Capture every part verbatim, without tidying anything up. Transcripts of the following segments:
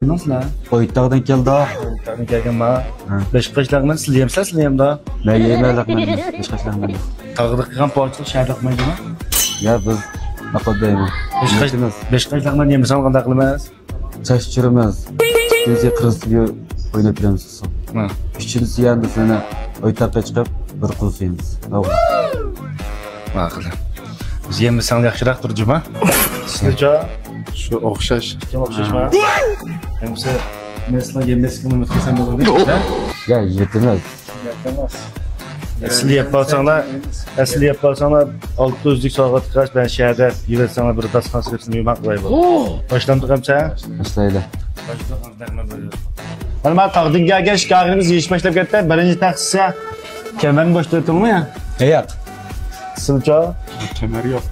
كەلدىڭىز سىلەر؟ ئويتاغدىن كەلدى. ئويتاغدىن كەلگەنما؟ ھە. بەش قاچ لەغمەن سىلەر يەمسىلەر، سىلەر يەمدۇ؟ مەن يەيمەن لەغمەن، بەش قاچ لەغمەن. تاغدا قىلغان پوچىلىق شەھەردە قىلمايدۇ. يا بىز ناقاد دەيمەن. بەش قاچ، بەش قاچ لەغمەن يەمسەڭ قانداق قىلىمىز؟ چاچ چۈشۈرىمىز. ئىككىنچى قىرىزلىگە ئويناپ بېرىمىز. ھە. ئۈچىنچىسى يەنە بىز يەنە ئويتاققا چىقىپ بىر قۇل سۆيىمىز. ماقۇل. بىز يەممىسەڭ ياخشىراق تۇر جۇما. سىزچە؟ شۇ ئوخشاش. شۇ ئوخشاشما؟ يەمسە، مەن سىلەر يەممەسكىمۇ ئۈمىد قىلسام بولىدۇ. ھە؟ يا، يېتىمىز. يەتمەس. ئەسلى يەپ قالساڭلار، ئەسلى يەپ قالساڭلار، ئالتە يۈزلۈك سوۋغات قىلغاچ، مەن شەھەردە يېۋەتسەڭلار بىر داستىخان سېلىپ مېھمان قىلاي بولدى. باشلامدۇ قامچا؟ باشلايلى. مانا، مانا تاغدىن كەلگەن شىكارىمىز يېيىش باشلاپ كەتتى. بىرىنچى تەخسىسى كەمەرنى باشلاۋېتىڭمۇ يا؟ ياق. سىلچا؟ كەمەر يوق.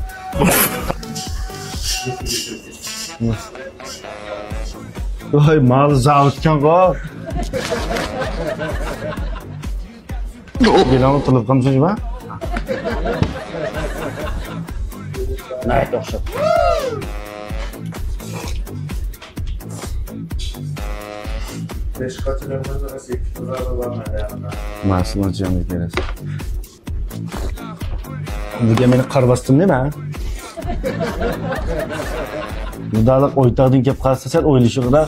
ۋاي، مال زاۋۇتكەنغۇ. بىلەڭ تۇلۇپ قامسىز با؟ نايت ئوخشاپ. ماسىنىڭ جېنىگە كېرەسىز. بۈگۈن مېنى قارا باستىم نېمە؟ مۇدالىق ئويتاغدىن كەپ قالسا سەل ئويلىشىغىدا.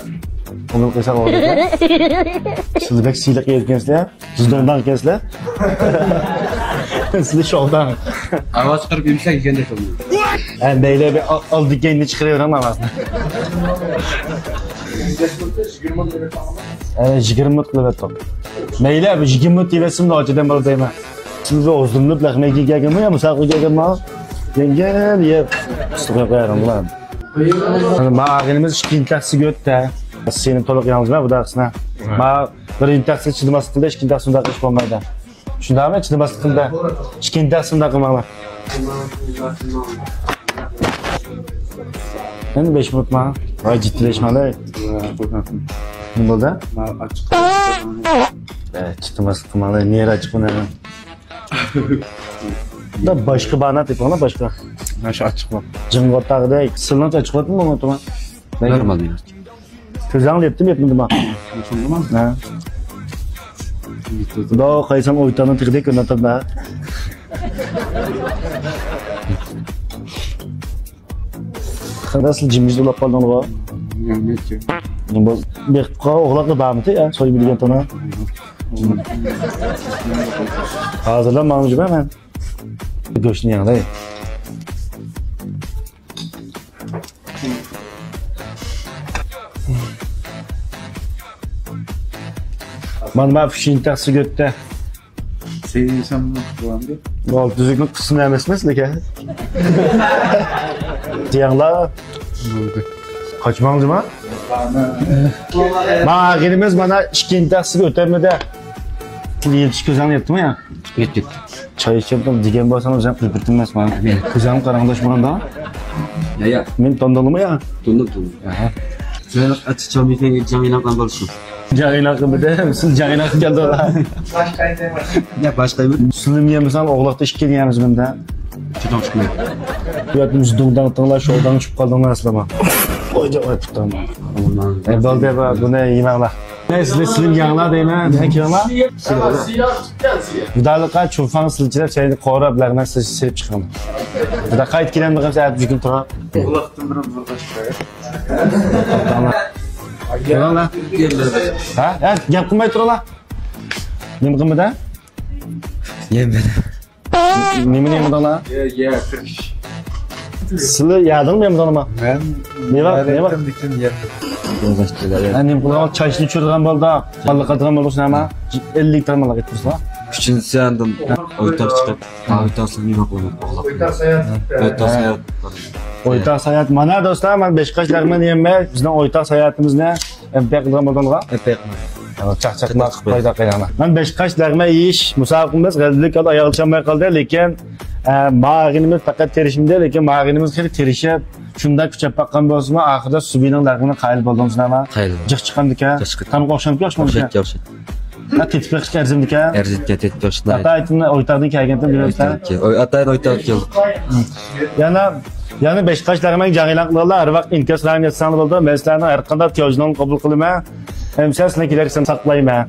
ئۇنى قىلساق ئويلايدۇ. سىز بەك سىلىق يەيدىكەنسىلەر. سىز دوڭداڭ ئىكەنسىلەر. سىز شوغداڭ. ئاۋاز چىقىرىپ يېمىسەك يېگەندەك قىلمايدۇ. ھە، مەيلى، بىر ئال-، ئالدى كەينىنى چىقىرىۋېرىڭ ئاۋازنى. ھە، يىگىرمە مىنۇت قىلىۋەتتۇق. مەيلى، بىر يىگىرمە مىنۇت يېۋەتسىمۇ ناچىدەن بولىدۇ دەيمەن. سىز ئۇزۇنلۇق لەخمەيگە كەلگەنمۇ يا مۇساپىرگە كەلگەنمۇ؟ يەڭگەن يەپ. ئۇستىغا قويارىڭلار. مانا ئاغىنىمىز ئىككىنچى تەخسىگە ئۆتتى. سېنى تولۇق يالغۇز مەن بۇ داقىسىنا. ما بىرىنچى تەخسىگە چىدىماسلىق قىلدى، ئىككىنچى تەخسىگە ئۇنداق قىلىش بولمايدۇ. شۇنداقمۇ؟ چىدىماسلىق قىلدى. ئىككىنچى تەخسىگە ئۇنداق قىلماڭلار. ئەمدى بەش مىنۇت ما. ۋاي جىددىيلەشمەڭلار. نېمە بولدى؟ ئاچچىق. ئە، چىدىماسلىق قىلماڭلار. نېرى ئاچچىق بۇنى. دا باشقا بار نە تېپىڭلار باشقا. مانا شۇ ئاچچىق بار. جىڭغوتاغدەك. سىلنىڭچە ئاچچىق بولۇپمۇ بولماپتۇ ما؟ نورمال. كۆزۈڭ يەتتىمۇ يەتمىدىمۇ؟ شۇندىمۇ؟ ھە. يېتىدۇ. دا قايسام ئويتاننىڭ تېخىدەك كۆرۈنۈۋاتىدۇ. قانداق سىز جىمجىت ئۇلاپ قالدىڭىزغۇ؟ ياق، ياق. بۇ بېقىپ قالغان ئوغلاقلار بارمىدى يا؟ سويۇپ يېگەن تانا. ھازىرلا ماڭجىما مەن. گۆشنى يەڭلەي. مانا ما ئۈچىنچى تەخسىگە ئۆتتى. سېنىڭ يېسەم بولامدۇ؟ ئالتە يۈزلۈكنىڭ قىسمى ئەمەسمۇ لېكىن. دېيەڭلار. بولدى. قاچماڭ جۇما. ما ئاغىنىمىز مانا ئىككىنچى تەخسىگە ئۆتەلمىدى. يېتىش كۆزۈڭ يەتتىمۇ يا؟ يەتتى. چاي ئىچىپ دېگەن بولساڭىز، بىزنى قىزىقتۇرماس مانا. كۆزۈڭ قاراڭداش ماڭدا. يا، يا. مېنى تونۇدۇڭلارمۇ يا؟ تونۇدۇم، تونۇدۇم. ئاھا. سەن ئاچچىق چامىسەن، جاڭ ئېلان قىلغان بولسۇن. جاڭ ئېلان قىلمىدى، سىز جاڭ ئېلان قىلىپ كەلدىڭلار. يا، باشقا ئېمەس. سىلىم يېمىسەڭ، ئوغلاقتا ئىككىنى يەمىز مەندە. چىدام چىقمايدۇ. بۇ يەردە مۇشۇ دۇڭداڭ تىڭلار، شوغداڭ چۈشۈپ قالدىڭلار ئەسلىما. ئوي، جاۋاي پۇتام. ئە، بولدى، بۇنى يېمەڭلار. ئەي، سىلەر سىلىم يەڭلار دەيمەن، نېمە كېلىڭلار؟ بۇدالىققا چۇفاڭ سىلچىلەپ، سەينى قوراپ، لەغمەن سىلچى سېلىپ چىقىڭ. بۇدا قايتا كېلەمدۇ قىلسا، ئەتە بۈگۈن تۇرا. ئوغلاقتىن بىر بىر باشقا. كېلىڭلار. ھە؟ ھە، گەپ قىلماي تۇرۇڭلار. نېمە قىلمىدى؟ يەمىدى. نېمىنى يېمىدىڭلار؟ يە، يە، كىرىش. سىلى يەدىڭمۇ يېمىدىڭلارمۇ؟ مەن نېمە، نېمە؟ يەمىدىم. ھە، نېمە قىلغان؟ چاچنى چۈشۈرىدىغان بولدى. بالىلىق قىلىدىغان بولدى، شۇنداقمۇ؟ ئەللىك تاماللىق ئېيتىپسىلەر. ئۈچىنچىسى ئاندىن ئويتاق چىقىپ، ئويتاق ساياھەت. ئويتاق ساياھەت. ئويتاق ساياھەت. مانا دوستلار، مانا بەش قاچ لەغمەن يەممەي، بىزنىڭ ئويتاق ساياھىتىمىزنى ئەمپەي قىلغان بولدۇڭلار؟ ئەمپەي قىلماي. چاقچاقماق پايدا قىلغان. مانا بەش قاچ لەغمەن يېيىش مۇسابىقىمىز غەلىبىلىك ئالدى ئاياغلىشالماي قالدى، لېكىن، ئە، ماغىنىمىز پەقەت تىرىشمىدى، لېكىن ماغىنىمىز خېلى تىرىشىپ، شۇنداق كۈچەپ باققان بولسىمۇ، ئاخىرىدا سۇبىنىڭ لەغمىنى قايىل بولدۇڭلار. قايىل. جىق چىققاندىكەن. جىق چىقتى. تامىقى ئوخشامدىكەن، ئوخشىمامدىكەن؟ ئوخشايدىكەن، ئوخشايدىكەن. ھە، تېتىپ بېقىشقا ئەرزىمدىكەن؟ ئەرزىيدىكەن، تېتىپ بېقىشقا. ئاتايىن ئويتاقتىن كەلگەنتىم، بىلىمەن. ئاتايىن ئويتاقتىن كەلدى. يەنە يەنە بەشقاچلار مەن جەڭ ئېلان قىلغانلار، ھەر ۋاقىت ئىنكاس رايىنى يازساڭلار بولىدۇ. مەن سىلەرنىڭ ھەر قانداق تياۋجىنىڭنى قوبۇل قىلىمەن. ھەمسە سىلەرنى كېلەرسەم ساقلايمەن.